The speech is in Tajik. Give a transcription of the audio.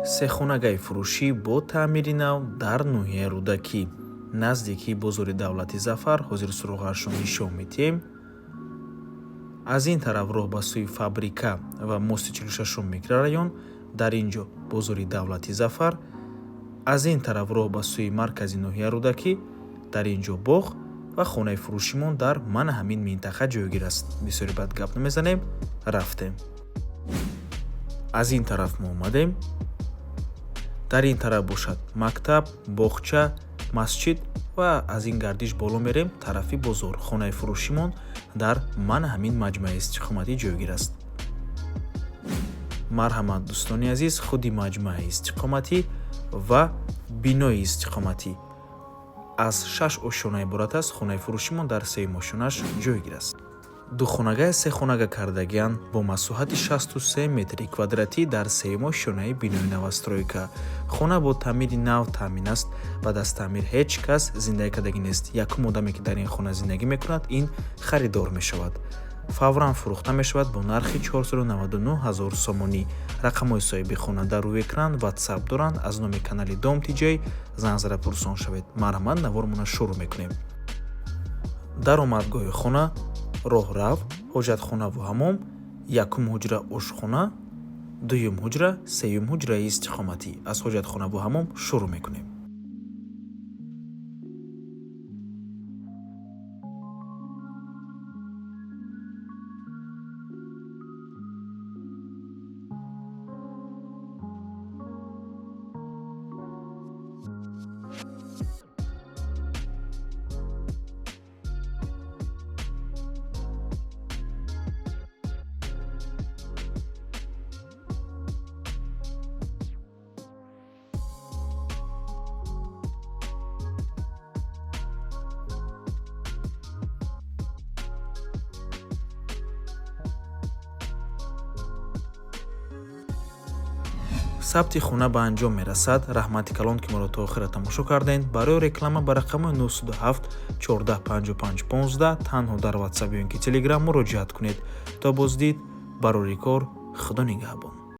Сехонагаи фурӯшӣ бо таъмири нав дар ноҳияи Рӯдакӣ, наздикии бозори давлати Зафар. Ҳозир суроғаашро нишон медиҳем. Аз ин тараф роҳ ба сӯи фабрика ва мости 46-ум микрорайон, дар ин ҷо бозори давлати Зафар. Аз ин тараф роҳ ба сӯи маркази ноҳияи Рӯдакӣ, дар ин ҷо боғ ва хонаи фурӯшимон дар мана ҳамин минтақа ҷойгир аст. Бисёри бад гап намезанем, рафтем. Аз ин тараф мо омадем. Дар ин тараф бошад мактаб, боғча, масҷид ва аз ин гардиш боло мерем тарафи бозор. Хонаи фурӯшимон дар мана ҳамин маҷмӯаи истиқоматӣ ҷойгир аст. Марҳамат, дӯстони азиз, худи маҷмӯаи истиқоматӣ ва бинои истиқоматӣ аз шаш ошёна иборат аст. Хонаи фурӯшимон дар сеюм ошёнаш ҷойгир аст. Духонагая сехонага кардагианд бо масоҳати 63 метри квадратӣ дар сеюм ошёнаи бинои новостройка. Хона бо таъмири нав таъмин аст. Баъд аз таъмир ҳеҷ кас зиндагӣ кардагӣ нест. Якум одаме, ки дар ин хона зиндагӣ мекунад, ин харидор мешавад. Фавран фурӯхта мешавад бо нархи 499 ҳазор сомонӣ. Рақамҳои соҳиби хона дар рӯи экран, Ватсап доранд. Аз номи канали Дом Тиҷай занг зада пурсон шавед. Марҳамат, навормона шурӯъ мекунем. Даромадгоҳи хона, роҳрав, ҳоҷатхонаву ҳамом, якум ҳуҷра ошхона, дуюм ҳуҷра, сеюм ҳуҷраи истиқоматӣ. Аз ҳоҷатхонаву ҳамом шурӯъ мекунем. Сабти хона ба анҷом мерасад. Раҳмати калон, ки моро то охира тамошо кардем. Барои реклама ба рақамҳои 907 14 55 15 танҳо дар Ватсап ё ин ки Телеграм муроҷиат кунед. То боздид, барори кор, Худо нигаҳбон.